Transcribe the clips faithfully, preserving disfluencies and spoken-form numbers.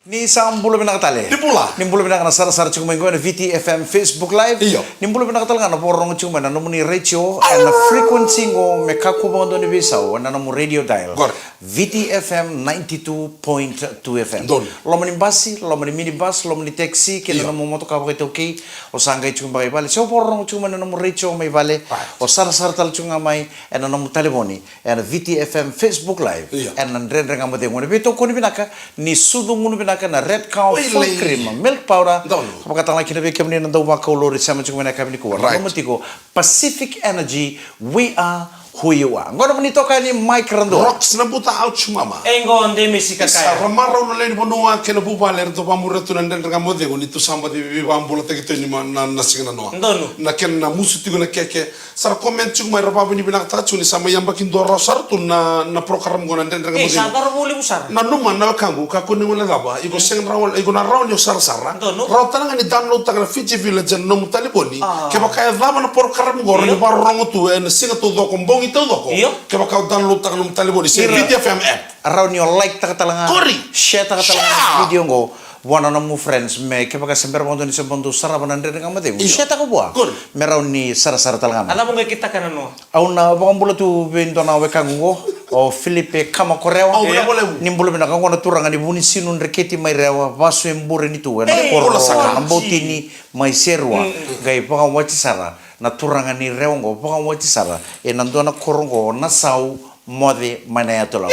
Ni sa bula vinaka tale. Ni bula. Ni bula vinaka na sarasara tiko mai qo ena V T F M Facebook Live. Io. Ni bula vinaka tale ga na vakarorogo tiko mai na nomuni retio ena frequency qo me kakua vakadua ni veisau ena nomu radio dial. Qori. V T F M ninety-two point two F M. Donu. Loma ni basi, loma ni minibus, loma ni taxi, kei na, io, nomu motoka vakaitaukei. O sa qai tiko beka i vale, se o vakarorogo tiko mai na nomu retio mai vale. Right. O sarasara tale tiko ga mai ena nomu talevoni ena V T F M Facebook Live. Io. Ena Dredre Ga Mo Cegu. Na veitokoni vinaka ni sucu gunu vinaka na Red Cow, oi, full cream milk powder. Donu. Vakatalega kina vei kemuni na dau vakau lori, sema tiko mai na yakavi nikua. Right. Na nomu tiko Pacific Energy, we are who you are. Qo nomuni toka ni Mike Radua. Rocks na buta, ouch mama. E qo de misi kakaya. Isa, ra marau na lewe ni vanua kei na vuvale era dau vakamuria tu na Dredre Ga Mo Cegu, ni tu sa baci veivakabulataki tu ni ma-, na, na siga nanoa. Donu. Na kena musu tiko na keke. Sa ra comment tiko mai, ra vakavinavinakataka tiko ni sa mai yabaki dua rawa sara tu na, na program qo na Dredre Ga Mo Cegu. Sa cauravou levu sara. Nanuma na wekaqu, kakua ni guileca cava. Iko sega ni rawa, iko na rawa ni o sarasara. Donu. Rawa tale ga ni download taka na Fiji Village ena nomu talevoni. Ah. Kevaka e cava na program qo, io, ni vakarorogo tu ena siga taucoko, bogi taucoko. Io. Kevaka o download taka na nomu talevoni se V T F M app. Rawa ni o like taka tale ga. Qori. Share taka tale ga na video qo vua na nomu friends, me kevaka se bera vakadua ni se bau dau sarava na Dredre Ga Mo Cegu. Io. Share taka vua. Qori. Me rawa ni sarasara tale ga mai. A cava qo e kitaka na noa? Au na vakabula tu vei dua na wekaqu qo, o Filipe Kamakorewa. Au vakabula. Ni bula vinaka, qo na turaga ni Vunisinu, Dreketi mai Rewa, vasu e bure ni tu ena koro na Bautini mai Serua. Mm. Qai vakawati sara na turaga ni Rewa qo, vakawati sara ena dua na koro qo, Nasau, moce mai na yatu Lau.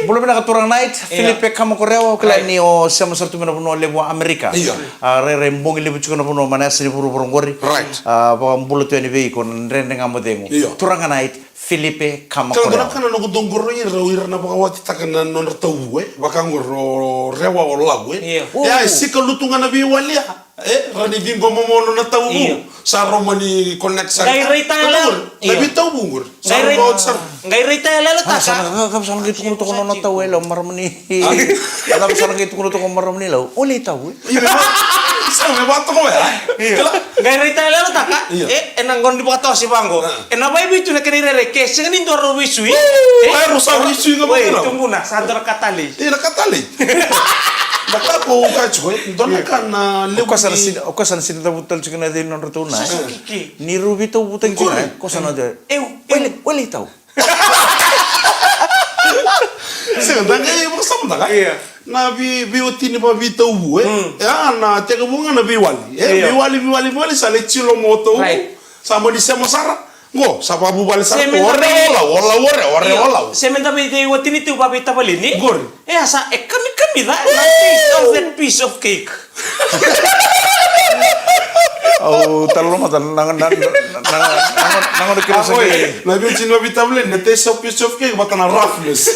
Bula vinaka turaga Knight, io, Filipe Kamakorewa, au kila, right, ni o sema sara tu mai na vanua levu o Amerika. Io. A, rairai bogi levu tiko na vanua mai na yasa ni vuravura qori. Right. A, vakabula tu yani vei iko na Dredre Ga Mo Cegu. Io. Turaga Knight, Filipe Kamakorewa. Turaga Knight, na noqu dau qoro ira, o ira na vakawatataka na nodra tauvu, e? Vaka qori o Rewa, o Lau, e? Io. E, a, e sika lutu ga na veiwali, a. E, ra ni ciqoma mo nona tauvu. Io. Sa rau mani connect sara. Qai raita yalewa. Na veitauvu qori. Sa rau vakaoti sara. Qai raita yalewa. A, taka. Sa na, ka, ka, sa na qai tukuna toka nona tauvu e Lau, marama ni. A. Ka, sa na qai tukuna toka marama ni Lau. O lai tauvu. Io, me va-, sa me vakatoka oya. Io. Kila. Qai raita yalewa, taka. Io. E, ena gauna ni vakatoka se vaqo. A. Ena vaivitu na kena irere ke sega ni dua rau veisui. E? Oi, rau sa veisui ga. Oi, vakila. Tukuna, sa dua na ka talei. Io, na ka talei. Na ka ko u kaya tiko, e, dua na ka na levu ni. O koya sa na sega ni, o koya sa na sega ni cavuta tale tiko na yacai ni nodratou na, e? Sa, sa kiki. Ni rau veitauvutaki tiko, e? Qori. Koya sa na, e, e, wele, wele tau. Sega, da qai vakasama, da qai. Io. Na vei, veiwatini vakaveitauvu, e? Mm. E, a, na tekivu ga na veiwali. E, io, veiwali, veiwali, veiwali, sa lai tilo mo tauvu. Right. Sa mani sema sara. Qo, sa vakavuvale sara. Se me da vei, o Rewa, o Lau, o Rewa, o Rewa, io, o Lau. Se me da vei, veiwatini tiko vakaveitavaleni. Qori. E, a sa, e kamikamica, na taste of that piece of cake. Au talanoa mada, na, na, na, na, na, na, na, na, kira sa, oi, vei, na veiwatini vakaveitavaleni, na taste of piece of cake, vata na roughness.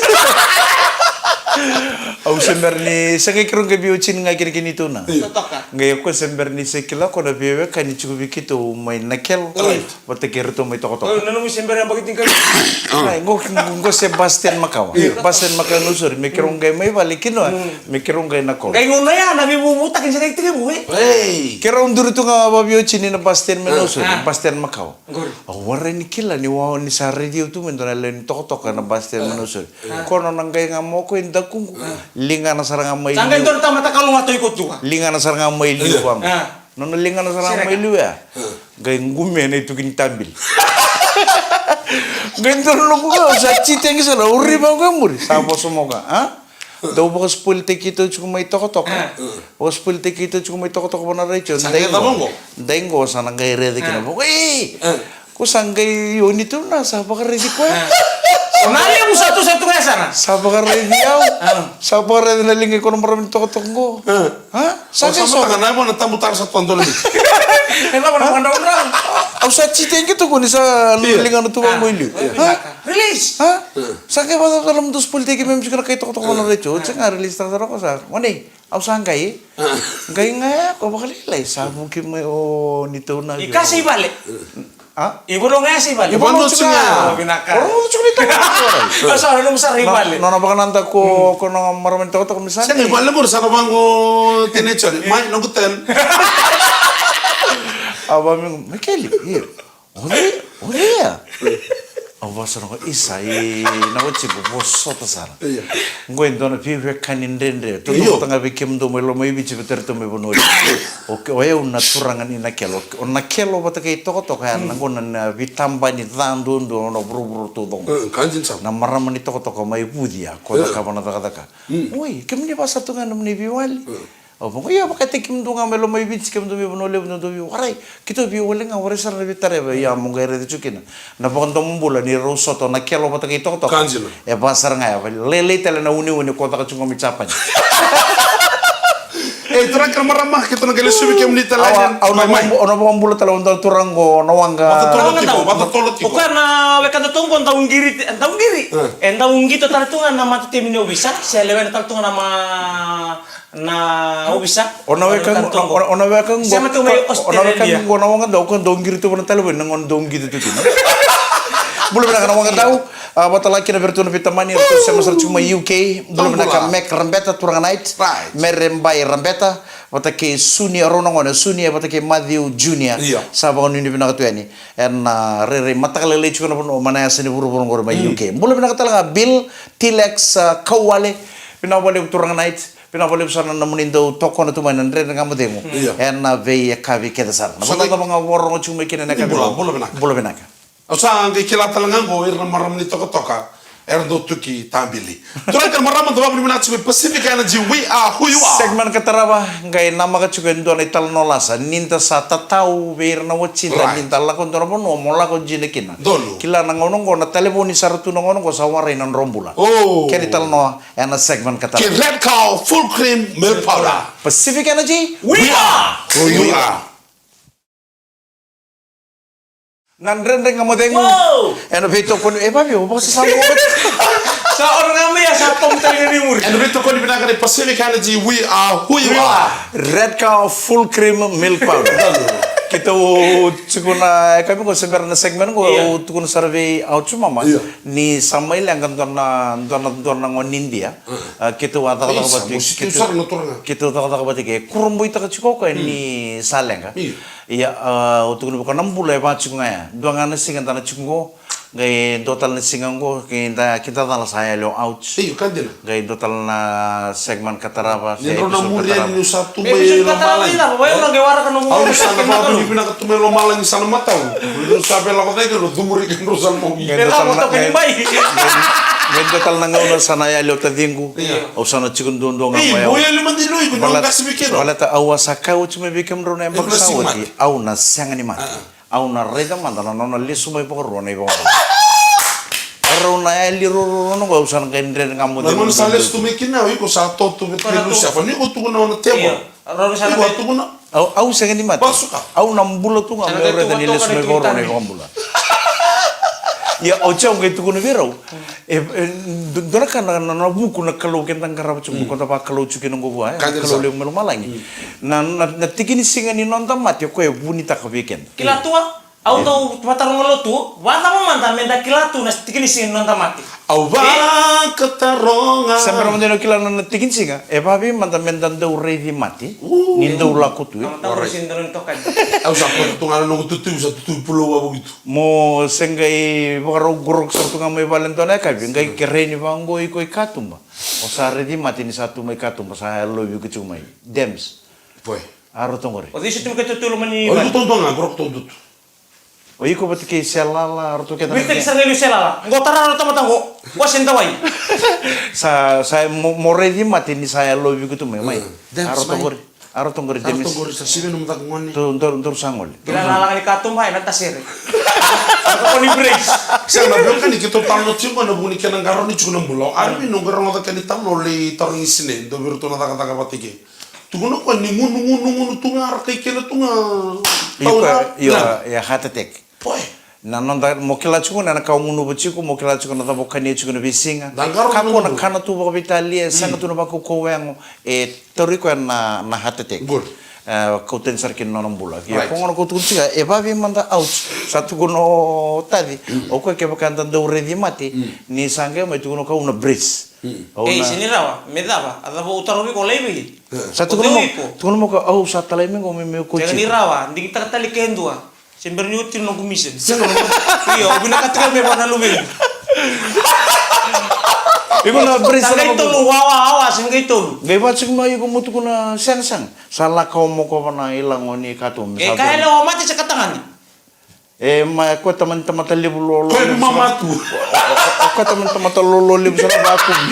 Au se bera ni, sa qai keirau qai veiwatini ga kina kei neitou na. Io. Totoka. Qai o koya se bera ni se kila o koya na veiwekani tiko vei keitou mai Nakelo. Right. Vata kei ratou mai Tokatoka. Oi, na nomu se bera yabaki tinikavitu. Ai, qo, qo, qo se bus stand makawa. Io. Bus stand makawa, no, sorry, me keirau qai mai vale kina, mm, me keirau qai na koro. Qai gauna ya na veivuvutaki ni se qai tekivu, e? Ei. Keirau duri tu ga vaveiwatini na bus stand mai, no, sorry, ah, bus stand makawa. Qori. Au warai ni kila ni wa, ni sa raici au tu mai dua na lewe ni Tokatoka ena bus stand mai, no, sorry. Ah. Ko nona qai ga moko e dakuqu. Ah. Ligana sara ga mai liu. Sa qai dua na tamata kalougatou iko tu ga. Ligana sara ga mai liu vaqo. Ah. Nona ligana sara ga mai liu ya. Qai qumia na ituki ni tabili. Qai dua na noqu ga, au sa titeki sara, au rai vaqo e muri. Sa vosa mo ga, a? Dau vakaspoiltaki keitou tiko mai Tokatoka. Vakaspoiltaki keitou tiko mai Tokatoka vua na retio. Dai qo. Dai qo sa na qai raica kina vaqo. Ei! Ko sa qai, o neitou na sa vakaraici koya. O na levu sa tu, sa tu ga e sana. Sa vakaraici au. Sa vakaraici na liga i koya na marama ni Tokatoka qo. A? Sa qai so. Sa mataka na, e vua na tabu tara sa tu a dua na miti. E lava na madraudrau. Au sa titeki tu ko ni sa ligana tu vaqo i liu. Release. A? Sa qai vata na mudou spoiltaki me msika na kai Tokatoka na retio. Sa qai release taka sara ko sa. Wane. Au sa qai. Qai ga ya, ko vakalailai, sa vuki mai o neitou na. I ka sa i vale. A? I vanua ga ya sa i vale. I vanua tiko ga. O vinaka. O vanua tiko ni taka. Au sa nomu sara i vale. Nona vakanada ko, ko na marama ni Tokatoka me sa. Sega, i vale qori sa na vaqo teenager. Mai, noqu ten. A va mi, Mekeli, io. O cei, o cei ya? Au vosota qo, isa, i na watiqu, vosota sara. Io. Qo e dua na veiwekani dredre. Io. Tututa ga vei kemudou mai Lomaiviti vata kei ratou mai Vanua Levu. O ke, o yau na turaga ni Nakelo. O Nakelo vata kei Tokatoka, ya na qo na, na veitabani ca duadua, na vuravura taucoko. E, ka dina sara. Na marama ni Tokatoka mai Vucia, ko cakava na cakacaka. Mm. Oi, kemuni vasa tu ga na nomuni veiwali. Mm. Au vaqo, ia, vakataki kemudou ga mai Lomaiviti, kemudou mai Vanua Levu, dou veiwarai. Keitou veiwali ga, warai sara na veitareva, ia mo qai raica tiko kina. Na vakadomobula ni rau sota o Nakelo vata kei Tokatoka. Ka dina. E va sara ga, e va lailai tale na uneune ko caka tiko mai Japani. E, turaga kei na marama, keitou na qai lesu vei kemuni tale. Au, au na mai, mai. Vakabula, au na vakabula tale o dau turaga qo, na waqa. Vata tolo tiko, vata tolo tiko. O koya na wekada tu qo, dau qiri, dau qiri. E. E dau qito tale tu ga na matatimi ni ovisa, se lewena tale tu ga na ma Na ovisa. O na weka qo, o na weka qo, o na weka qo na waqa dau, ko dau qiri tu vana talevoni na gauna dau qito tu kina. Bula vinaka na waqa dau. A, vata laki na vei ratou na veitamani, ratou sema sara tiko mai U K. Bula vinaka Mac Rabeta, turaga Knight. Right. Mere Bai Rabeta, vata kei Suni, a rau na gone, Suni, e vata kei Matthew Junior. Io. Sa vakanuinui vinaka tu yani. Ena, a, rairai mataka lailai tiko na vanua, mai na yasa ni vuravura qori mai U K. Bula vinaka tale ga Bill, Tilex, a, Kauwale. Vinaka vakalevu turaga Knight. Vinaka vakalevu sara na nomuni dau tokona tu mai na Dredre Ga Mo Cegu. Io. Ena veiyakavi kece sara. Na vakacava ga vakarorogo tiko mai kina na yakavi. Bula, bula vinaka. Bula vinaka. Au sa qai kila tale ga qo ira na marama ni Tokatoka era dau tuki tabili. Turaga kei na marama, da vakavinavinaka tiko vei Pacific Energy, we are who you are. Segment ka tarava, qai namaka tiko e dua na italanoa lasa ni da sa tatau vei ira na watida, right, ni da lako dua na vanua mo lako dina kina. Donu. Kila na gauna qo na talevoni sara tu na gauna qo sa warai na drobula. Oh. Kena italanoa ena segment ka tarava. Kei Red Cow Full Cream Milk Powder. Pacific Energy. We are who you are. Na Dredre Ga Mo Cegu. Wow! Ena veitokoni, e vavia, o vakasasama. Sa ora ga mai, sa pomu tale ga ni muri. Ena veitokoni vinaka ni Pacific Energy, we are who you are. Red Cow Full Cream Milk Powder. Keitou tukuna, e ka vei ko se bera na segment ko, io, au tukuna sara vei Auchumama. Io. Ni sa mai leqa dua na, dua na, dua na gone ni Idia. Mm. A, keitou a cakacaka vata kei, keitou, keitou cakacaka vata kei, kurabuitaka tiko o koya ni sa leqa. Io. Ia, a, au tukuna vei koya na bula e va tiko ga ya. Dua ga na siga da na tiko qo, qai dua tale na siga qo, kei da, kei da cala sa yali o Ouch. Io, ka dina. Qai dua tale na segment ka tarava, se episode ka tarava. Ni drau na muri yani niu sa tu mai lomalagi. Episode ka tarava, io, qai waraka nomu. Au sa na vakavinavinaka tu mai lomalagi sa na matau. Niu sa via lako cake, drau cumuri kei drau sa na mau. Qai dua tale na, qai, qai dua tale na gauna sa na yali o taciqu. Io. Au sa na tiko duadua ga mai au. Ei, mo yali mada i liu, iko ni qasi vei keirau. Baleta au a sa kaya oti mai vei kemudrau na yabaki sa oti, au na sega ni mate. Au na raica mada na nona lesu mai vakarua na iVakabula. Rau na yali ruarua na qo, au sa na qai Dredre Ga Mo Cegu. Na nona sa lesu tu mai kina, iko sa toto vei Lusifa, ni ko tukuna o na tevoro. Iko tukuna. Au, au sega ni mate. Au na bula tu ga meu raica ni lesu mai vakarua na iVakabula. Ia, oti au qai tukuna vei rau. E, e, du-, dua na ka na, na, na vuku na Kalou keda qarava tiko, ko da vakalou tiko kina qo vua, e? Kalou levu mai lomalagi. Na, na, na tiki ni siga ni noda mate, o koya e vunitaka vei keda. Kila tu ga, au dau vataroga lotu, vakacava mada meda kila tu na tiki ni siga ni noda mate. Au vakataroga. Sa bera mada ni kila na, na tiki ni siga, e vavei mada meda dau raici mate, ni dau lako tu, e? Au sa koto tu ga na noqu tutu, sa tutu pulou a vukitu. Mo se qai vakarau qoroqo sara tu ga mai vale dua na yakavi, qai kerei ni vaqo iko i katuba. O sa raici mate ni sa tu mai katuba, sa yalovi iko tiko mai. Dems. Poi. A ratou qori. O cei sa tu mai katuba tu loma ni vale? O iko taudua ga, qoroqo taudua tu. O iko vata kei Selala, a ratou kece na. Vita ki sara ga i liu Selala. Qo tara na tamata qo. Qo se dawai. Sa, sa mo, mo raici mate ni sa yalovi iko tu mai, mai. Dems, mai. A ratou qori. A ratou qori, Demis. A ratou qori, sa sivi na mataka gone. Dou, dou, dou sa gole. Kila na laga ni katuba, e na tasere. Ko ni brace. Sega na veiwekani, keitou talanoa tiko na vuku ni kena qarauni tiko na bula. Ari vei noqu rogoca kena italanoa lai tarogi sine, dou vei iratou na cakacaka vata i ke. Tukuna o koya ni gunu, gunu, gunu tu ga, ra kai kena tu ga. Io, io, io, heart attack. Poi. Na noda, mo kila tiko na ka o gunuva tiko, mo kila tiko na cava o kania tiko na veisiga. Kakua na kana tu vakaveitalia, e sega tu na vakaukauwa yago, e tauri koya na, na heart attack. Good. E, kau tani sara kina na nona bula. Right. Ia, koya gona kau tukuna tiko, e vavei mada, ouch. Sa tukuna o Taci, o koya kevaka eda dau raici mate, ni sa qai mai tukuna o koya au na brace. Au na. Ei, sega ni rawa, me cava, a cava au tarovi iko lai vei? Sa tukuna mo, tukuna mo koya au sa talai mai qo me, me ko tiko. Sega ni rawa, digitaka tale ke dua. Se bera ni oti na noqu mission. Sega. Io, au vinakata tiko me vaka na luvequ. Iko na brace. Sa qai tolu, awa, awa, se qai tolu. Qai vaka tiko mai iko mo tukuna sega, sega. Sa lako mo kova na ilago ni katuba. E, sa kaya tolu. Lewa mate se katagane. E, ma, ko tamani tamata levu lolo. Ko e mamatu. Ko tamani tamata lolo levu sara vakubi.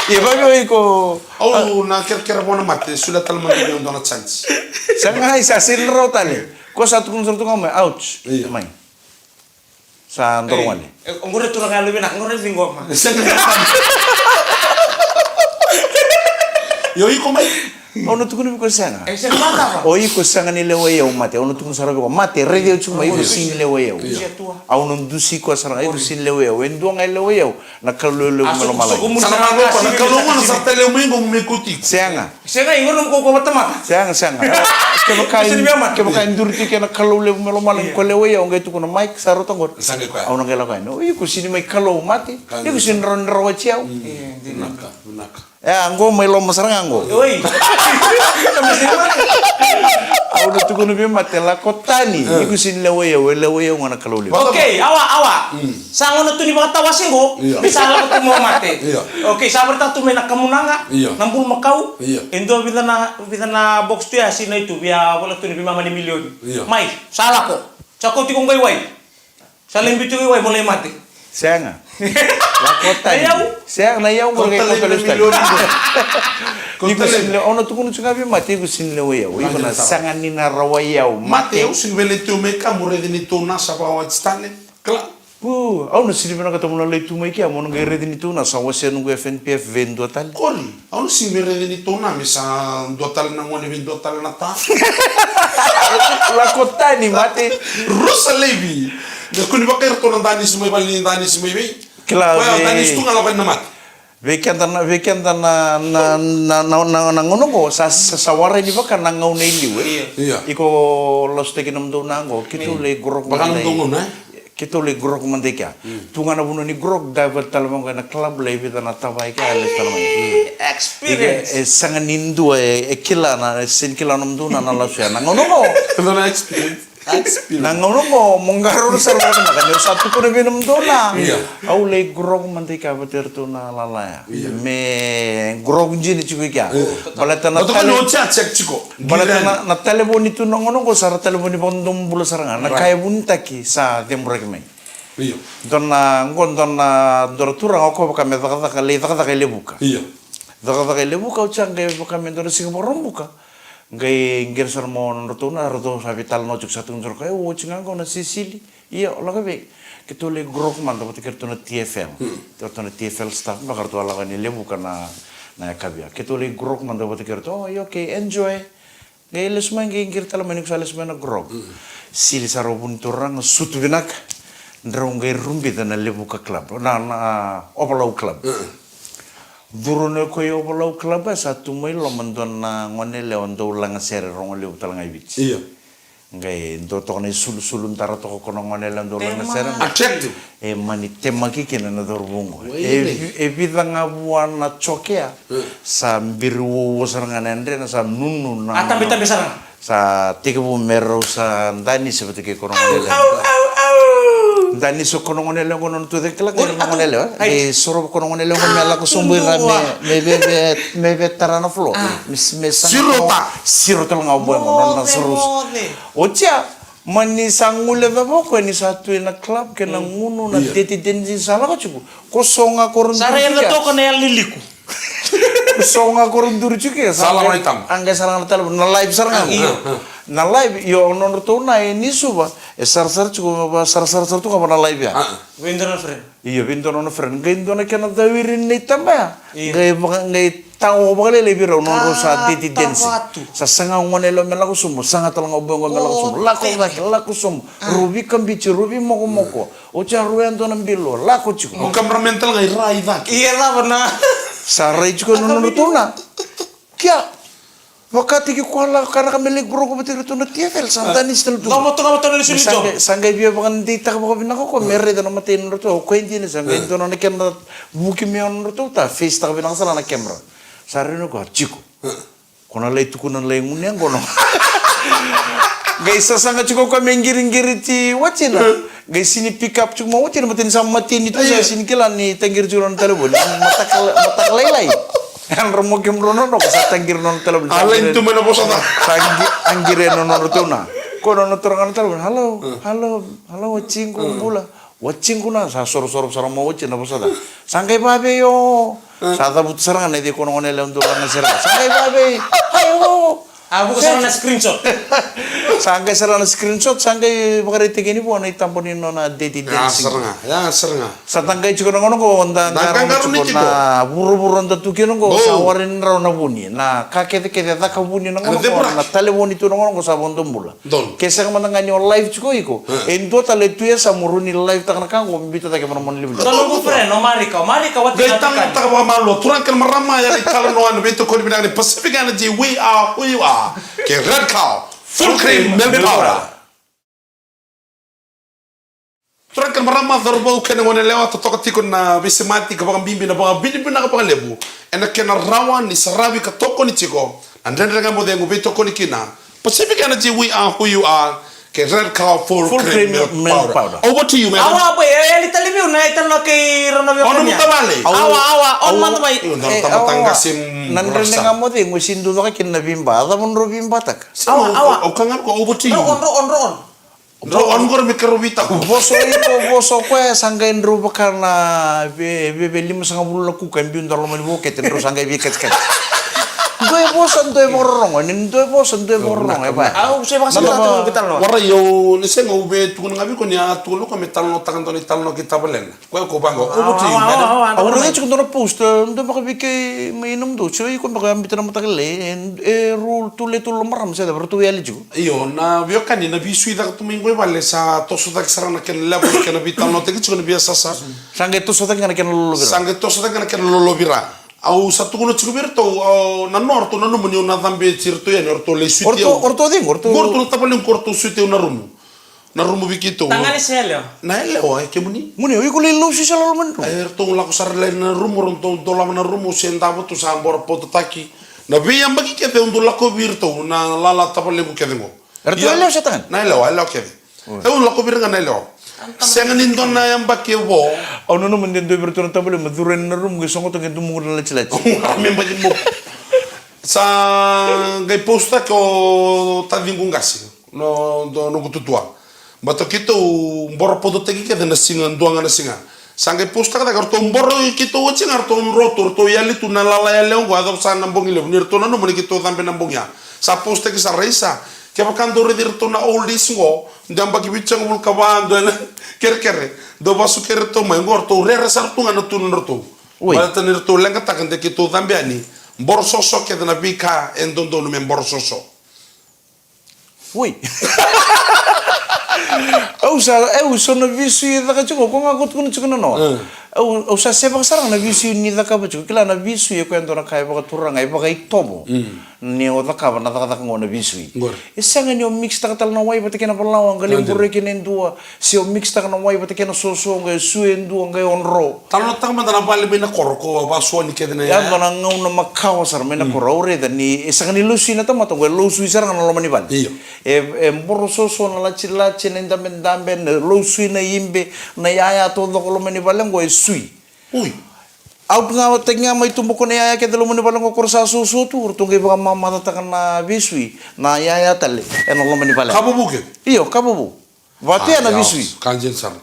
Io, vaka iko. Au na kerekere vua na mate, solia tale mada vei au dua na chance. Sa qai sa sili rawa tale. Ko sa tukuna sara tu ga mai, ouch. Io. Mai. Sa doro gole. Oqori turaga yalo vinaka, oqori ciqoma. Io, iko mai. Au na tukuna vei iko sega. E, sega vata. O iko sega ni lewa i au mate. Au na tukuna sara vei iko mate, raici au tiko mai, iko sega ni lewa i au. Io. Au na dusi iko sara ga, iko sega ni lewa i au. E dua ga e lewa i au. Na Kalou levu mai lomalagi. Sa na Kalou qo, na Kalou qo na sa talei mai qo me kuti. Sega. Sega, i qo na ko ko tamata. Sega, sega. Kevaka e duri tiko na Kalou levu mai lomalagi ko lewa i au, qai tukuna mai sa rauta qori. Sa qai koya. Au na qai lako yani. O iko sega ni mai Kalou mate. Iko sega ni rawa ni rawati au. Vinaka, vinaka. E, a qo mai loma sara ga qo. Oi. Au na tukuna vei mate, lako tani. Iko sega ni lewa i au, e lewa i au ga na Kalou levu. Okay, awa, awa. Sa gauna tu ni vakatawase qo. Io. Ni sa lako tu mai o mate. Io. Okay, sa vakataka tu mai na kamunaga. Io. Na bulumakau. Io. E dua vica na, vica na box tu ya, sega ni tu, via vola tu ni veimama ni milioni. Io. Mai, sa lako. Sa kauti iko qai wai. Sa lai biu tiko i wai mo lai mate. Sega. Lako tani. Na iyau? Sega, na iyau qori qai kauta lesu tani. Iko sega ni lewa, au na tukuna tiko ga vei mate, iko sega ni lewa i au. Iko na sega ni na rawa i au mate. Mate, au sega ni via lai tu mai ka mo raici ni tou na sa vakawati tale. Kila. Pu, au na sega ni vinakata mo na lai tu mai kea mo na qai raici ni tou na sa wasea noqu F N P F vei dua tale. Qori. Au na sega ni raici ni tou na me sa dua tale na gone vei dua tale na ta. Lako tani mate. Rusa laivi. Qai kua ni vakaira tou na danisi mai vale ni danisi mai vei. Kila. Koya vei danisi tu ga lako yani na mate. Vei keda na, vei keda na, na, na, na, na, na gauna oqo, sa, sa, sa warai ni vaka na gauna i liu, e? Io. Iko lasutaki nomudou na oqo, keitou lai grog mada. Vaka nomudou gauna, e? Keitou lai grog mada i kea. Tu ga na vanua ni grog, divert tale mai qo ena club, lai vica na tavaya i kea, lai tale mai. Experience. E sega ni dua e, e kila na, e sega ni kila nomudou na, na lasu ya. Na gauna oqo. Dua na experience. Experience. Na gauna oqo, mo qarauna sara vakavinaka, niu sa tukuna vei nomudou na. Io. Au lai grog mada i kea vata kei iratou na lala ya. Io. Me grog jini tiko i kea. Io. Baleta na tale-, baleta na, na talevoni tu na gauna oqo, sa ra talevoni vakadomobula sara ga. Na ka e vunitaki sa ceburaki mai. Io. Dua na, qo dua na, dua na turaga o koya vaka me cakacaka, lai cakacaka e Levuka. Io. Cakacaka e Levuka, oti ya qai vaka me dua na siga Vakaraubuka. Qai qiri sara mai o nodratou na, ratou sa veitalanoa tiko, sa tukuna sara o koya, e, oti ga qo na sisili. Io, lako vei. Keitou lai grog mada vata kei ratou na T F L. Kei ratou na T F L staff, beka ratou a lako yani Levuka na, na yakavi ya. Keitou lai grog mada vata kei ratou, o, io, okay, enjoy. Qai lesu mai, qai qiri tale mai ni ko sa lesu mai na grog. Sili sara o vu ni turaga, sutu vinaka. Drau qai rubica na Levuka club, na, na Ovalau club. Curu na ko i Ovalau club, e sa tu mai loma dua na gone yalewa dau lagasere rogo levu tale ga i Viti. Io. Qai dua toka na isulusulu dara toka ko na gone yalewa dau lagasere. Attractive. E mani temaki kina na cauravou qo. E, e vica ga vua na joke ya. Sa biri uaua sara ga na yadrena, sa nunu na. A tabetabe sara ga. Sa tekivu me rau sa danisi vata kei ko na gone yalewa. Au, au, au, au. Danisi ko na gone yalewa qo, nona tu cake kila qo na gone yalewa. Ai. E sorova ko na gone yalewa qo me lako sobu i ra me, me veve, me vetara na floor. Me, me saga. Siro ta. Siro tale ga o boy qo, nona soro. Oti ya. Mani sa guilecava o koya ni sa tu ena club kei na gunu na Dirty Dancing sa lako tiko. Ko so ga ko ra duri tiko. Sa ra yaco toka na yalo ni liku. Ko so ga ko ra duri tiko. Sa lako na itaba. A qai sa lako na talevoni, na live sara ga. Io. Na live, io, nodratou na e ni Suva, e sarasara tiko, sarasara sara tu ga va na live ya. Vei dua na friend. Io, vei dua na nona friend. Qai dua na kena cawiri na itaba ya. Io. Qai vaka, qai tago vakalailai vei rau, nodrau sa Dirty Dancing. Sa saga o gone yalewa me lako sobu, saga tale ga o boy qo me lako sobu. Lako cake, lako sobu. Rau veikabiti, rau veimokomoko. Oti ya rau yadua na bilo, lako tiko. O cameraman tale ga i ra i cake. Ia cava na. Sa rai tiko na nodratou na. Kia. Vakataki koya lako ka raka me lai grog vata kei iratou na T F L, sa danisi tale tu. Sa qai, sa qai via vakadeitaka vakavinaka o koya me raica na matai ni nodratou, o koya dina sa qai dua na kena vuki mai o nodratou ta, face taka vinaka sara na camera. Sa raica o koya, tiko. Ko na lai tukuna na lai gunu yaqona. Qai sasaga tiko o koya me qiriqiri ti watina. Qai sini pick up tiko mai watina, baleta ni sa mateni tu, sa sini kila ni taqiri tiko na nona talevoni. Mataka, mataka lailai. Yadra mo kemudrau nona, ko sa taqiri na nona talevoni. A lai tu mai na vosa ca. Sa qi-, a qiri na nona ratou na. Ko na nona turaga na talevoni. Hello, hello, hello, waciqu, bula. Waciqu na, sa sorosoro sara mai watina na vosa ca. Sa qai vavei o. Sa cavuta sara ga na icei ko na gone yalewa dau laga sara. Sa qai vavei. Ai o. A vuka sara na screenshot. Sa qai sara na screenshot, sa qai vakaraitaki yani vua na itaba ni nona Dirty Dancing. Ya sara ga, ya sara ga. Sa taqai tiko na gauna qo, da qaqaruni tiko na vuravura da tu kina qo, sa warai ni rawa na vuni. Na ka kecekece e caka vuni na gauna qo, na talevoni tu na gauna qo sa vodo bula. Donu. Ke sega mada ga ni o live tiko iko. E dua tale tu e sa mo rui ni live taka na ka qo, mo biuta cake mo na mona livaliva. Donu qo friend, o Marika, o Marika, wati na taka. Qai talanoataka vakamalua, turaga kei na marama, ya na italanoa na veitokoni vinaka ni Pacific Energy, we are who you are. Kei Red Cow, full cream milk powder. Turaga kei na marama, cauravou kei na gone yalewa, totoka tiko na veisemati ka vakabibi na vakavinavinaka vakalevu ena kena rawa ni saravi ka tokoni tiko na Dredre Ga Mo Cegu, veitokoni kina Pacific Energy, we are who you are, kei Red Cow full cream milk powder. Over to you, madam. Awa, boy, e, e, li tale viu na, e, tale na kei rau na veiwekani. Ono mutavale. Awa, awa, ono mada mai. Io, na tamata qase. Na Dredre Ga Mo Cegu, e si dua caka kina na viba, a cava drau vibataka? Awa, awa. Au ka ga ko over to you. Dro on, dro on, dro on. Dro on qori me keirau vitau. Vosa iko, vosa o koya, sa qai drau vaka na ve, ve, ve limasagavulu na kuka e biu dua loma ni vokete, drau sa qai veikatikati. Dua e vosa, dua e vakarorogo, ni dua e vosa, dua e vakarorogo, e va. Au se vakasama tu ke talo. Warai, au ni sega, au via tukuna ga vei iko ni a tukuna o koya me talanoataka dua na italanoa kei tavalena. Koya ko vaqo, over to you, madam. Au raica tiko dua na post, e, dua beka vei kei mai nomudou, so iko beka a biuta na mataka lailai, e, e rule tu, le tu lo marama, se cava, ratou yali tiko. Io, na veiwekani, na veisui caka tu mai qo i vale, sa toso cake sara na kena level, kena veitalanoataki tiko na veiyasasa. Sa qai toso cake ga na kena lolovira. Sa qai toso cake ga na kena lolovira. Au sa tukuna tiko vei iratou, au, na noa, ratou nanuma niu na cabe tiko iratou yani, ratou lai suiti au. O ratou, o ratou cegu, o ratou. Qo ratou na tavalequ, ratou suiti au na rumu. Na rumu vei keitou. Tagane se yalewa? Na yalewa, e kemuni. Muni, o iko lai lausi sara loma ni rumu. E, ratou lako sara lai na rumu, ratou dolava na rumu, se davo tu sa boro pototaki. Na veiyabaki kece au dau lako vei iratou, na lala tavalequ kece qo. Eratou yalewa se tagane? Na yalewa, yalewa kece. Au lako vei ira ga na yalewa. Sega ni dua na yabaki e vo. Au nanuma de dua vei iratou na tavalequ, me curu yani na rumu, qai soqota qai dumuqu na latilati. Me baki moku. Sa qai post-taki o taciqu qase. No, do, noqu tutua. Baleta keitou boro pototaki kece na siga, dua ga na siga. Sa qai post-taka cake, ratou boro keitou oti ga, ratou dro tu, ratou yali tu na lala yalewa qo, a cava sa na bogi levu, ni ratou nanuma ni keitou cabe na bogi ya. Sa post-taki sara, isa. Kevaka dou raici iratou na oldies qo, dua yabaki vitusagavulu ka va, dua na kerekere. Dou vasu kei iratou mai, qo ratou rere sara tu ga na tu na ratou. Oi. Baleta ni ratou leqataka de keitou cabe yani. Boro soso kece na veika e dodonu me boro soso. Oi. Au sa, au so na veisui e caka tiko, ko ga ko tukuna tiko na noa. Mm. Au, au sa sevaka sara ga na veisui ni cakava tiko. Kila na veisui e koya e dua na ka e vakaturaga, e vakaitovo. Mm. Ni o cakava na cakacaka qo na veisui. Qori. E sega ni o mix-taka tale na wai vata kei na valawa, qai lai bureki kina e dua. Se o mix-taka na wai vata kei na soso, qai sui e dua, qai o dro. Talanoataka mada na vale mai na koro, ko vakasuani kece na ya. Ya dua na gauna makawa sara mai na koro. Au raica ni, e sega ni lausui na tamata, qo e lausui sara ga na loma ni vale. Io. E, e boro soso na latilati, na idabedabe, na lausui na ibe, na yaya taucoko loma ni vale, qo e sui. Ui. Au ga taki ga mai tubu ko na yaya kece loma ni vale qo, ko ra sa soso tu, ratou qai vakamamacataka na veisui, na yaya tale, ena loma ni vale. Ka vuvu kece? Io, ka vuvu. Vatu ya na veisui. Ka dina sara.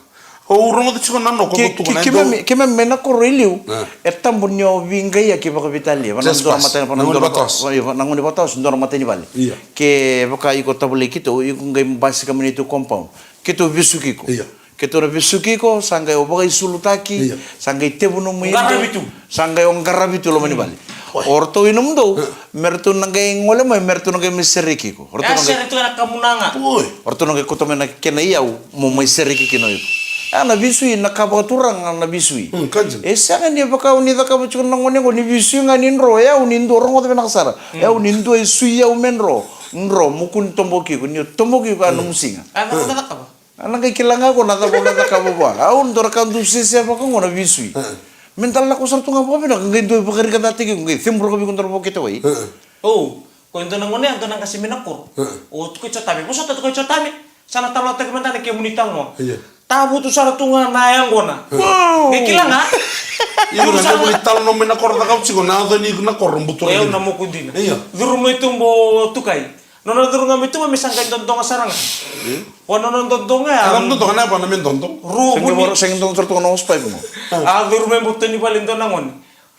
Au rogoca tiko na noqu tuku na keimami, keimami mai na koro i liu. E tabu ni o veiqaiyaki vakaveitalia. Vaka na dua na matani, vaka na dua na matani, vaka na dua na matani vale. Io. Ke vaka iko tavalei keitou, iko qai basika mai na neitou compound. Keitou vesuki iko. Io. Keitou na vesuki iko, sa qai o vakaisulutaki, io, sa qai tevu nomu ibe, sa qai o qaravi tu loma ni vale. O ratou i nomudou, me ratou na qai gole mai, me ratou na qai mai sereki iko. O ratou na qai, o ratou na qai kauta mai na kena iyau, mo mai sereki kina o iko. A na veisui, na ka vakaturaga na veisui. E sega ni vaka o ni cakava tiko na gone qo, ni veisui ga ni dro, e au ni dua, rogoca vinaka sara. E au ni dua e sui au me dro, dro, mo kua ni toboki iko, ni o toboki iko a nomu siga. A na qai kila ga ko na cava o na cakava vua. Au dua na ka dau sese vaka qo na veisui. Me da lako sara tu ga vakavinaka, qai dua vakarikacataki iko, qai ceburaka vei iko dua na vokete wai. O, Ko e dua na gone, e dua na qase mai na koro. O Tukai Jotame. Vosota Tukai Jotame. Sa na talanoataki mada na kemuni talanoa. Io. Tavutu sara tu ga na yaqona. Wow! Qai kila ga. Io, na kemuni talanoa mai na koro, na kauti ko na yaco ni na koro, butu. Io, na moku dina. Io. Curu mai tuba o Tukai. Nona curu ga mai tuba me sa qai dodoga sara ga. Io. O nona dodoga ya. Ela dodoga na yavana me dodo. Rua vuni. Sega dodo sara tu na hosepipe mo. A curu mai butu ni vale dua na gone.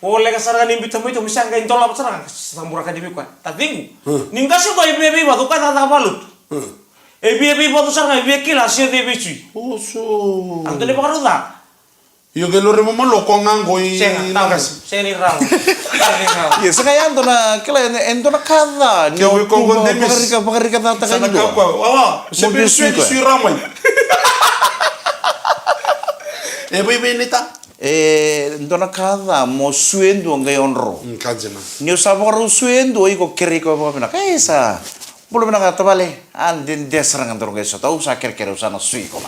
O leka sara ga ni biuta mai tu me sa qai dolava sara ga. Sa buraka ni vei koya. Taciqu. Ni qase qo e via veivacu, koya cakacaka valotu. E via veivacu sara ga, e via kila se o cei veisui. Oso. A dua na ivakarau ca. Io, qai lori mamalua ko ga qo i. Sega, tabu. Sega ni rawa. Sega ni rawa. Io, sega ya dua na kila, e dua na ka ca. Ni o tuba, vakarika, vakarika ca taka ni dua. Sa na ka koya. Wawa, se mo via sui koya. Sui ramai. E vaivai ni ta. E dua na ka ca mo sui e dua qai o dro. Mm, ka dina. Ni o sa vakarau sui e dua, iko kerei koya vakavinaka. E sa. Bula vinaka tavale, a dede sara ga dou qai sota, au sa kerekere, au sa na sui koya.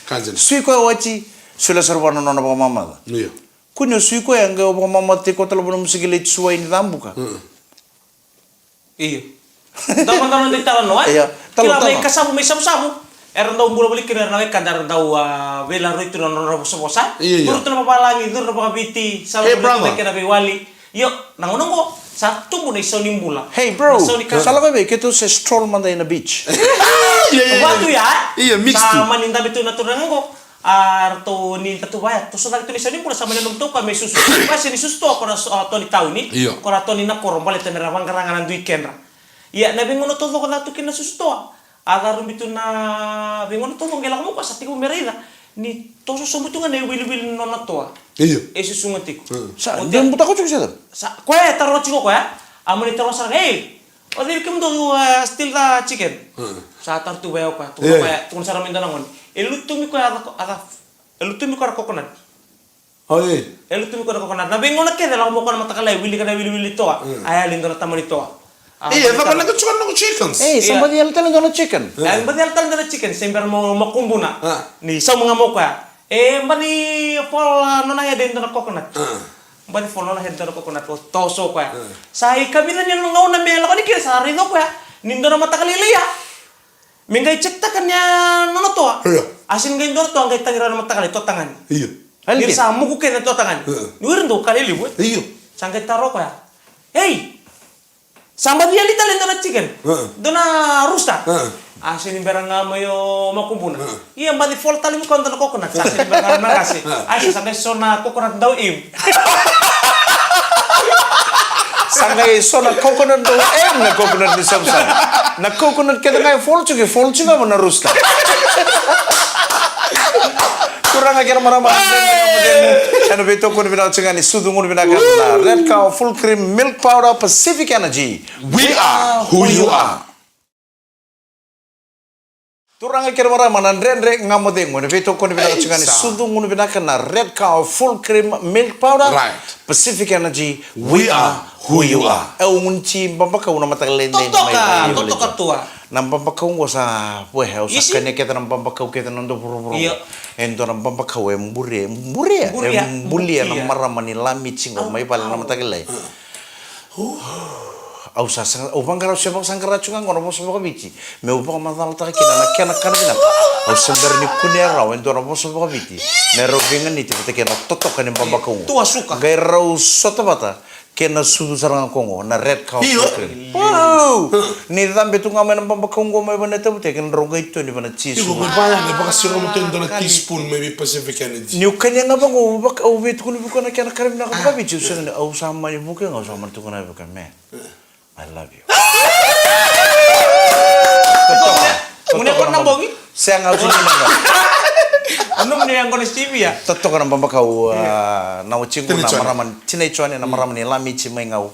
Ka dina. Sui koya oti, solia sara vua na nona vakamamaca. Io. Kua ni o sui koya, qai o vakamamaca tiko tale vua na musikileti suai ni cabuka. Mm. Io. Dau mada na dei talanoa, e? Io, talanoa. Kila mai kasavu mai savusavu. Era dau bula voli kina era na wekada, era dau, a, veilaroi tu na nodra vosavosa. Io, io. Curu tu na vavalagi, curu na vakaviti, sa vei kena veiwali. Io, na gauna oqo, sa tubu na isau ni bula. Hey, bro. Na isau ni ka. Sa lako vei, keitou se stroll mada ina beach. Io, io, io. Vatu ya. Io, mix tu. Sa mani dabe tu na turaga oqo. A, ratou ni tatuva ya, toso cake tu na isau ni bula, sa mani nomutou koya me susu. Koya se ni susu toa, ko ra so-, a, toa ni tauni. Io. Ko ra toa ni na koro, baleta me ra vaqara ga na dui kedra. Ia, na veigauna taucoko ca tu kina na susu toa. A carubi tu na veigauna taucoko qai lako mai koya sa tekivu me raica ni toso sobu tu ga na iwiliwili ni nona toa. Io. E susuga tiko. Mm. Sa, o dua butako tiko sa. Sa, koya e taroga tiko koya. A mani taroga sara, "Ei, o cei kemudou, e, steal the chicken?" Mm. Sa taroga tu vei au koya, tukuna koya, tukuna sara mai dua na gone. E lutumi koya a ca, a ca, e lutumi koya na coconut. Oi. E lutumi koya na coconut. Na veigauna kece lako mai koya na mataka lailai, wilika na iwiliwili toa. Mm. A yali dua na tamani toa. A, e, e cava na ka tiko na noqu chickens? E, sa baci yali tale dua na chicken. E, baci yali tale dua na chicken, se bera mo makubuna. A. Ni sauma ga mai koya. E, baci fall, a, nona head e dua na coconut. A. Baci fall nona head e dua na coconut, o toso koya. A. Sa ikavica ni gauna me lako ni kina sa raica koya. Ni dua na mataka lailai ya. Me qai check taka ni a nona toa. Io. A sega ni qai dua na toa, qai tagi rawa na mataka lailai, toa tagane. Io. Ni sa muku kece na toa tagane. Io. Ni wiri dou ka lelevu, e? Io. Sa qai taro koya. Ei! Sa baci yali tale dua na chicken. Io. Dua na rooster. Io. A sega ni bera ga mai o makubuna. Io. Ia baci fall tale mai koya dua na coconut. Sa sega ni bera ga na qase. Io. A sa qai so na coconut dau im. Sa qai so na coconut dau im na coconut ni savusavu. Na coconut kece ga e fall tiko, e fall tiko ga mai na rooster. Turaga kei na marama, ena veitokoni vinaka tiko ga ni sucu gunu vinaka na Red Cow Full Cream Milk Powder Pacific Energy. We are who you are. Turaga kei na marama, na Dredre Ga Mo Cegu, ena veitokoni vinaka tiko ga ni sucu gunu vinaka na Red Cow Full Cream Milk Powder. Right. Pacific Energy, we are who you are. E, au gunu ti babakau na mataka lailai. Totoka, totoka tua. Na babakau qo sa, we, au sa kania kece na babakau kece na noda vuravura. Io. E dua na babakau e buria, buria, e bulia na marama ni Lamici qo mai vale na mataka lailai. Au sa saga, au vaqara, au se vakasaqara tiko ga qo na vosa vakaviti. Meu vakamacalataka kina na kena kana vinaka. Au se bera ni kunea rawa e dua na vosa vakaviti me rau veiganiti vata kei na totoka ni babakau. Tua suka. Qai rau sota vata kei na sucu sara ga ko qo, na Red Cow Full Cream. Wow! Ni cabe tu ga mai na babakau qo mai vana tavuteke, drau qai toni vana tisu. Iko mai vaya me vakasiroma tu e dua na teaspoon mai vei Pacific Energy. Niu kania ga vaqo, au veitukuni vuka na kena kana vinaka vakaviti, au sega ni, au sa mani vuka ga, au sa mani tukuna vuka me. I love you. Totoka. Totoka na bogi? Sega, au sega ni. Au nomuni yaqona Stevia. Totoka na babakau, a, na watiqu na marama ni Tinai Jone, na marama ni Lamici mai Gau.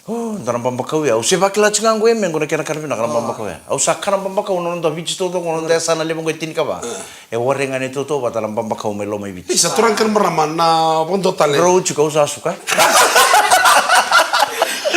O, dua na babakau ya. Au se vakila tiko ga qo e me qo na kena kana vinaka na babakau ya. Au sa kana babakau na noda Viti taucoko, na noda yasana levu qo e tinikava. E warai ga ni tautauvata na babakau mai Lomaiviti. Isa, turaga kei na marama, na vakadua tale. Drau tiko, au sa suka.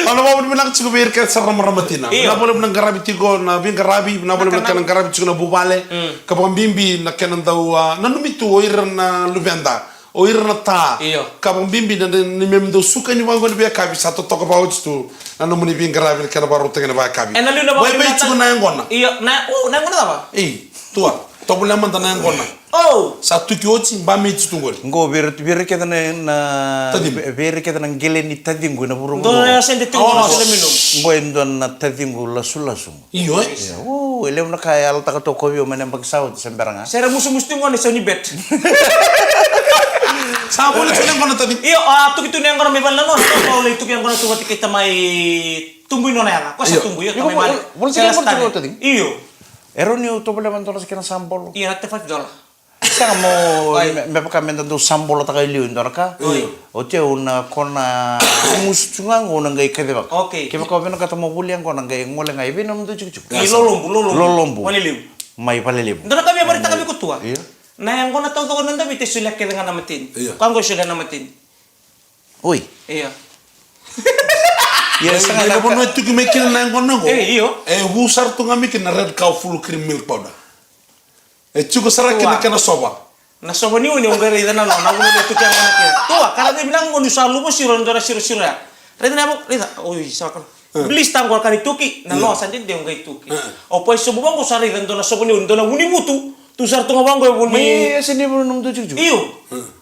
Au na vakavinavinaka tiko vei ira kece sara na marama tina. Io. Vinaka vakalevu na qaravi tiko na veiqaravi, vinaka vakalevu na kena qaravi tiko na vuvale. Mm. Ka vakabibi na kena dau, a, nanumi tu o ira na luveda. O ira na ta. Io. Ka vakabibi na, na, ni me dau suka ni vaqo ni veiyakavi sa totoka vakaoti tu na nomuni veiqaravi na kena vakarautaki na vakayakavi. E na liu na vakabibi. Vaibai tiko na yaqona. Io, na, o, na yaqona cava? Ei, tua. Tovolea mada na yaqona. O. Sa tuki oti, ba me iti tu qori. Qo vei ira, vei ira kece na, na, taciqu. Vei ira kece na qele ni taciqu ena vuravura. Dou na sede tu qo na sede minum. Qo e dua na taciqu lasulasu. Io, e? Io, e levu na ka e yalataka toka vei au mai na yabaki sa oti se bera ga. Se ra musumusu tu gona e sau ni bet. Sa voli tu na yaqona taciqu. Io, a tuki tu na yaqona mai vale na nona, sa voli tuki yaqona tu vata kei tamai tubu i nona yaca. Ko sa tubu, io, tamai male. Io. E rawa ni au tovolea mada dua na kena sabolo. Io, na te five dollar. Sega mo, me, me vaka meda dau sabolotaka e liu e dua na ka. Oi. Oti au na kona musu tu ga qo au na qai kacivaka. Okay. Kevaka o vinakata mo volia qo na qai gole ga e vei nomudou tikotiko. Ni lolobu, lolobu. Lolobu. Valelevu. Mai Valelevu. Dua na ka via vakaraitaka vei iko Tua. Io. Na yaqona taucoko na Davita e solia kece ga na mateni. Io. Koya qo e solia na mateni. Oi. Io. Ia, sega na vanua e tuki mai kina na yaqona qo. E, io. E vu sara tu ga mai kina na red cow full cream milk powder. E tiko sara kina kena sova. Na sova ni oni au qai raica na nona, na vuna ni tuki yaqona kina. Tua, ka na veivinaka qo niu sa luva siro, dua na sirosiro ya. Raica na yavo, raica, oi, sa kana. Blister qo ka ni tuki, na noa sa dede au qai tuki. Au pai sobu vaqo sa raica dua na sova ni oni, dua na vunivutu. Tu sara tu ga vaqo e vuni. Mai e se ni vuni nomudou tikotiko. Io.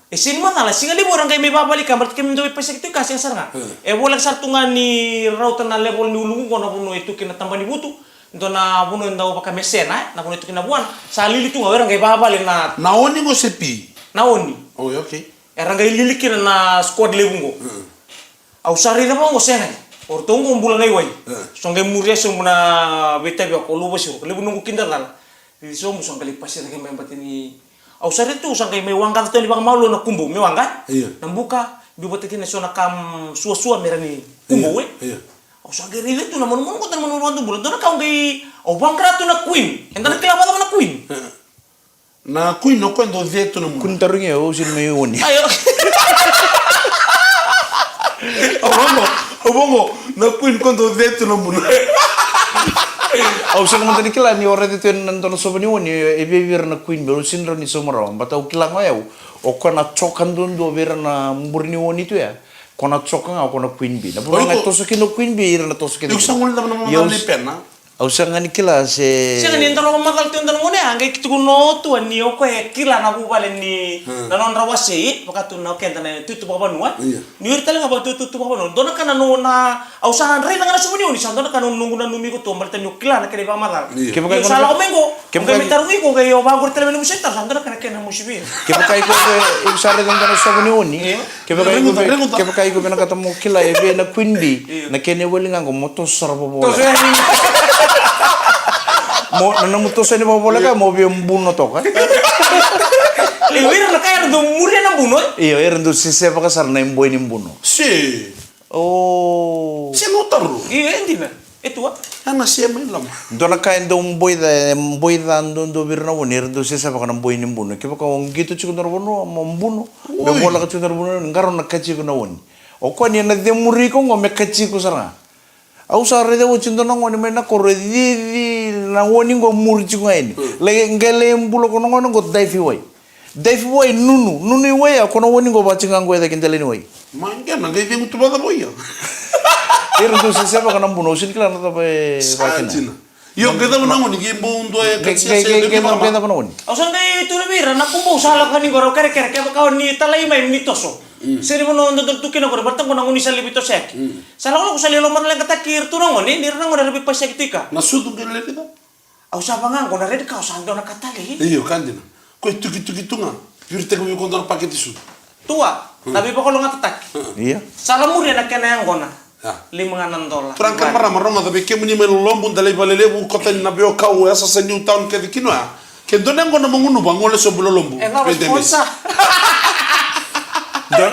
E se ni macala, siga levu era qai mai vavali ka, baleta kemudou e paisaki tu i ka sega sara ga. E voleka sara tu ga ni rauta na level ni uluqu qo na vanua e tuki na taba ni vutu. Dua na vanua e dau vakamesena, e? Na vanua e tuki na vuana. Sa lili tu ga, o ira qai vavale na. Na oni qo se pi? Na oni. Oi, okay. Era qai lili kina na squad levu qo. Au sa raica vaqo sega ni. O ratou qo bula na iwai. So qai muria sobu na veitavi ko luva siro. Levu noqu kidacala. Raici sobu sa qai lai pasi cake mai bati ni. Au sa raica tu sa qai mai waqaca tu ni vakamalua na kubou. Me waqa. Io. Na buka. Biu vata kina so na ka suasua me ra ni kubou, e? Io. Au sa qai raica tu na manumanu qo, na manumanu vakadobula. Dua na ka au qai, au vaqara tu na queen. Eda na kila vakacava na queen? Na queen o koya dau ce tu na muna. Queen tarogi au, au sega ni mai oni. Aio. Au vaqo, au vaqo, na queen koya dau ce tu na muna. Au sega mada ni kila ni o raica tu ena dua na sova ni oni, e vei vei ira na queen, me au sega ni rawa ni sauma rawa. But au kila ga o yau, o koya na joka duadua vei ira na buri ni oni tu ya. Ko na joka ga, ko na queen bee. Na vanua ga e toso kina o queen bee, ira na toso kina. Iko sa gole cava na mamana ni pena? Au sega ni kila se. Sega ni da lako macala tu eda na gone, a qai tukuna o Tua ni o koya e kila na vuvale ni na nodra wasei, vaka tu na o keda na tutu vakavanua. Io. Ni o ira tale ga vaka tu tutu vakavanua. Dua na ka na nona, au sa raica ga na sova ni oni, sa dua na ka na noqu nanumi iko Tua, baleta ni o kila na kena ivakamacala. Io. Kevaka iko sa lako mai qo, Kevaka iko me tarogi iko, qai o vaqori tale mai na musu e taro, sa dua na ka na kena musu vei. Kevaka iko, iko sa raica dua na sova ni oni. Io. Kevaka iko, kevaka iko vinakata mo kila e vei na queen bee, na kena iwali ga qo mo toso sara vovole. Toso yani. Mo, na nomu toso yani vovole ka mo via buno toka. E, o ira na ka era dau muria na buno, e? Io, era dau sesevaka sara na iboi ni buno. Si. O. Sega o taru. Io, e dina. E Tua. A na se mai loma. Dua na ka e dau boi ca, e boi ca duadua vei ira na oni, era dau sesevaka na boi ni buno. Kevaka o qito tiko dua na vanua, mo buno. Oi. Me voleka tiko dua na vanua, qarauna kati iko na oni. O koya ni na cemuri iko qo me kati iko sara ga. Au sa raica oti dua na gone mai na koro e cici na oni qo muri tiko ga yani. Lai qai lai bula ko na gone qo dive i wai. Dive i wai nunu, nunu i wai a ko na oni qo vaka tiko ga qo e cake dela ni wai. Ma qai na qai cegu tu vakacava o ia? Era dau sesevaka na buno, au sega ni kila na cava e vakina. Io, qai cava na gone, qai bau dua e katia se qai cava na gone. Au sa qai tukuna vei ira na kubou sa lako ni qo rau kerekere kevaka o ni talai mai ni toso. Sega ni vanua dodonu tu kina qori, baleta qo na gone sa levu i toso yake. Sa lakolako sa lai lomaleqataki ira tu na gone, ni ra na gone era veipasiyaki tu i ka. Na sucu qai levu i ka. Au sa vaka qo na red cow sa dua na ka tale. Io, ka dina. Ko e tukituki tu ga. Viritaki vei iko dua na pakete sucu. Tua, na veivakalougatataki. Ia. Sa la muria na kena yaqona. Lima ga na dola. Turaga kei na marama, rogoca vei kemuni mai Lolobu, Delaivale Levu, kota ni na veiwekani, e sasa Newtown kece kina oya. Ke dua na yaqona mo gunuva, gole sobu Lolobu. E cava sponsor?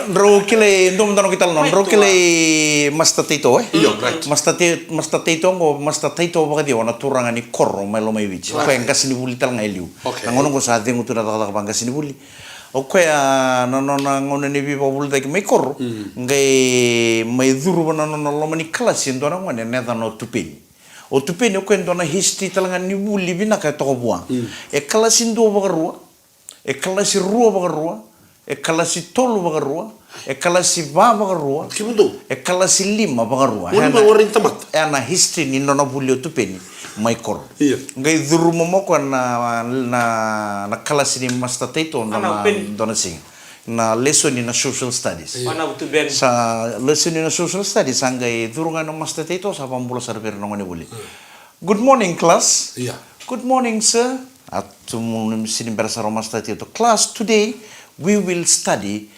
Drau kilai, dua mada noqu italanoa, drau kilai Master Taito, e? Io, right. Master Tai-, Master Taito qo, Master Taito vakaciwa na turaga ni koro mai Lomaiviti. O koya e qasenivuli tale ga e liu. Okay. Na gauna qo sa cegu tu na cakacaka vaqasenivuli. O koya na nona gauna ni veivakavulici mai koro, qai mai curuva na nona loma ni kalasi e dua na gone na yacana o Tupeni. O Tupeni o koya e dua na history tale ga ni vuli vinaka e toka vua. E kalasi dua vakarua, e kalasi rua vakarua, E kalasi tolu vakarua, e kalasi va vakarua, Kemudou. E kalasi lima vakarua. Oni Ena, mai warai tamata. Ena history ni nona vuli o Tupeni mai koro. Ia. Qai curu momo koya na, na, na kalasi ni Master Taito, Ana dona, upeni. Dona siga. Na lesoni na social studies. Ia. Ana utubeni. Sa lesoni na social studies, sa qai curu ga na Master Taito, sa vabula sara vei ira na gone vuli. Ia. "Good morning, class." Ia. "Good morning, sir." A tu mu ni sini bera sara o Master Taito. "Class, today we will study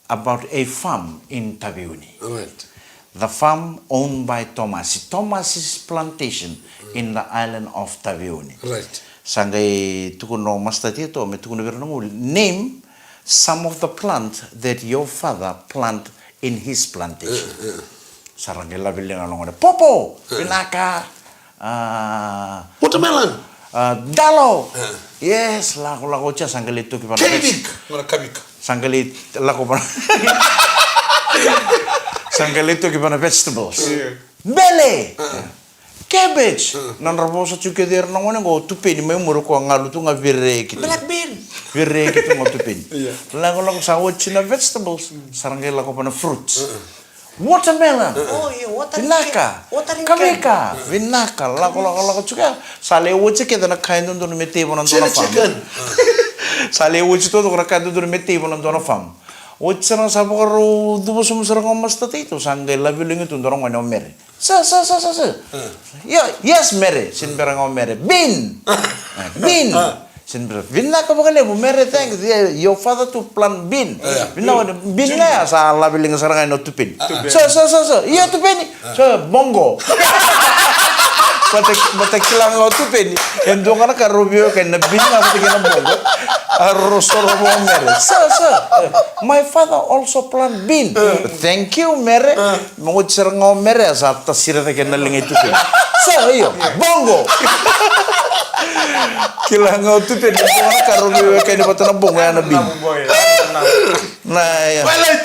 about a farm in Taveuni." Right. "The farm owned by Tomasi. Tomasi's plantation in the island of Taveuni." Right. Sa qai tukuna o Master Taito, me tukuna vei ira na gone vuli, "Name some of the plant that your father plant in his plantation." Eh, eh. Sa ra qai laveliga na gone. "Popo, eh, vinaka, ah, watermelon, ah, dalo." Eh. Yes, lako, lako, tia, sa qai lai toki vana veg-, Kevik, ngora kavika. Sa qai lai lako vana. Sa qai lai toki vana vegetables. Yeah. Bele. Uh-uh. Cabbage. Uh-uh. Nodra vosa tiko kece ira na gone qo, o Tupeni mai muri ko galu tu ga vire kiti. Black bean. Vire kiti ga o Tupeni. Yeah. Lako, lako, sa oti na vegetables. Mm. Sa ra qai lako vana fruits. Uh-uh. Watermelon. Oh, io, watering Vinaka. Can. Watering Kavika. Can. Vinaka. Lako, lako, lako tiko ya. Sa lai oti kece na ka e dodonu me tei vana dua na farm. Chili chicken. Sa lai oti totoko na ka e dodonu me tei vana dua na farm. Oti sara ga sa vakarau cuva sobu sara ga o Master Taito, sa qai laveliga tu dua na gone o Mere. "Sir, sir, sir, sir, sir." Hmm. "Yo, yes, Mere." Sini bera ga o Mere. "Bean." Ah, bean. Ah. Sini bera. "Vinaka vakalevu, Mere, thanks. Yeah, your father too plant bean." Yeah. Vinaka, bean ga ya, sa laveliga sara ga o Tupeni. Ah. "Sir, sir, sir, sir." "Io, Tupeni." "Sir, bongo." Baleta, baleta kila ga o Tupeni e dua ga na ka rau veiwekani, na bean ga vata kei na bongo. A rau soro vua o Mere. "Sir, sir, eh, my father also plant bean." Eh. "Thank you, Mere." Eh. Me oti sara ga o Mere, sa tasira cake na liga i Tupeni. "Sir, io, bongo." Kila ga o Tupeni e dua ga na ka rau veiwekani vata na bongo, ya na bean. Na, ia.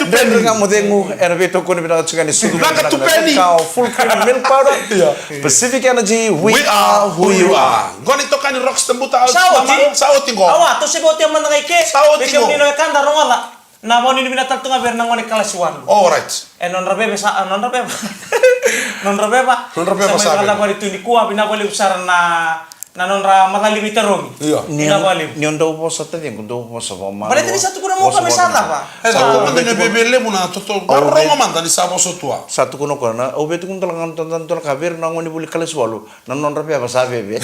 Dredre Ga Mo Cegu ena veitokoni vinaka tiko ni sucu. Vinaka Tupeni. Ka o Full Cream Milk Powder. Ia. Pacific Energy, we are who you are. Qo na itokani Rocks Tabuta, au sa oti. Sa oti qo. Awa, tou se oti mada ga i ke. Sa oti qo. Vei kemuni na wekada, rogoca. Na vakanuinui vinaka tale tu ga vei ira na gone kalasi walu. All right. E nodra veva sa, nodra veva. Nodra veva. Nodra veva sa veva. Sa mai vakacavari tu nikua, vinaka vakalevu sara na Na nodra macala ni veitarogi. Io. Ni, ni o dau vosa taciqu, dau vosa vakamalua. Baleta ni sa tukuna mo ka me sa cava. E cava mada ga veve levu na toto. Au vei- Rogo mada ni sa vosa tu a. Sa tukuna o koya na, au vei tukuna tale ga na dua na ka vei ira na gone vuli kalasi walu, na nodra veva sa veve.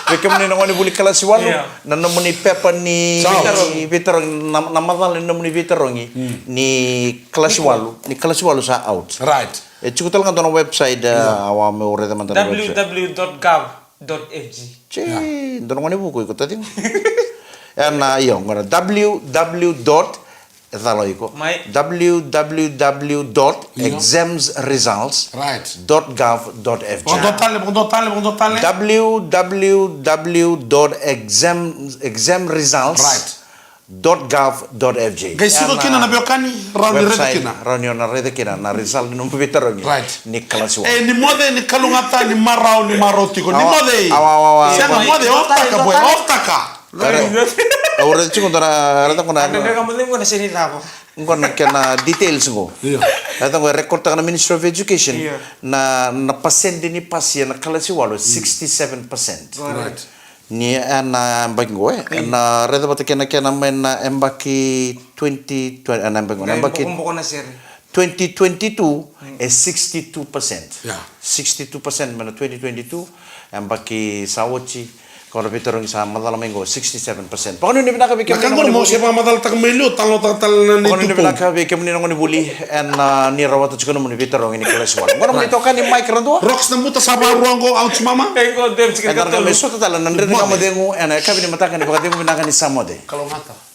Vei kemuni na gone vuli kalasi walu, io, na nomuni pepa ni, sa out, ni veitarogi, na, na macala ni nomuni veitarogi, mm, ni kalasi walu, ni kalasi walu sa out. Right. E tiko tale ga dua na website, io, a, au a meu raica mada na website. W W W dot gov dot F G. Tsi, dua na gone vuku iko taciqu. Ena, io, qo na W W W dot, e cala iko. Mai. W W W dot, io, exams results, right, dot gov dot F G. Vakadola tale, vakadola tale, vakadola tale. W W W dot exam, exam results, right, dot gov dot F G. Qai siko kina na veiwekani, rawa ni raica kina. Rawa ni o na raica kina na result ni nomu veitarogi. Right. Ni kalasi walu. E, ni moce, ni kalougata, ni marau, ni marau tiko. Ni moce. Awa, awa, awa. Sega, moce, off taka, boy, off taka. Au raica tiko dua na, raica qo na. Qo na kena details qo. Io. Raica qo e record taka na Ministry of Education. Io. Na, na pasede ni pasi ena kalasi walu, sixty-seven percent. Right. Ni ena yabaki qo, e? Io. Ena raica vata kei na kena mai na yabaki twenty, twenty, ena yabaki qo, na yabaki bokobokoso na sere. Twenty twenty-two, mm, e sixty-two percent. Yeah. Sixty-two percent mai na twenty twenty-two, yabaki sa oti, ko na veitarogi sa macala mai qo, sixty-seven percent. Vakanuinui vinaka vei kemuni na gone vuli. Na ka qo mo se vakamacalataka mai liu, talanoataka tale na ni tupou. Vakanuinui vinaka vei kemuni na gone vuli, ena, ah, ni rawata tiko nomuni veitarogi ni kalasi walu. Qo nomuni itokani Mike Radua. Rocks Tabuta sa vakarua qo, au Jemima. Ena qai mai sota tale na Dredre Ga Mo Cegu ena yakavi ni mataka ni vakacegu vinaka ni sa moce. Kalougata.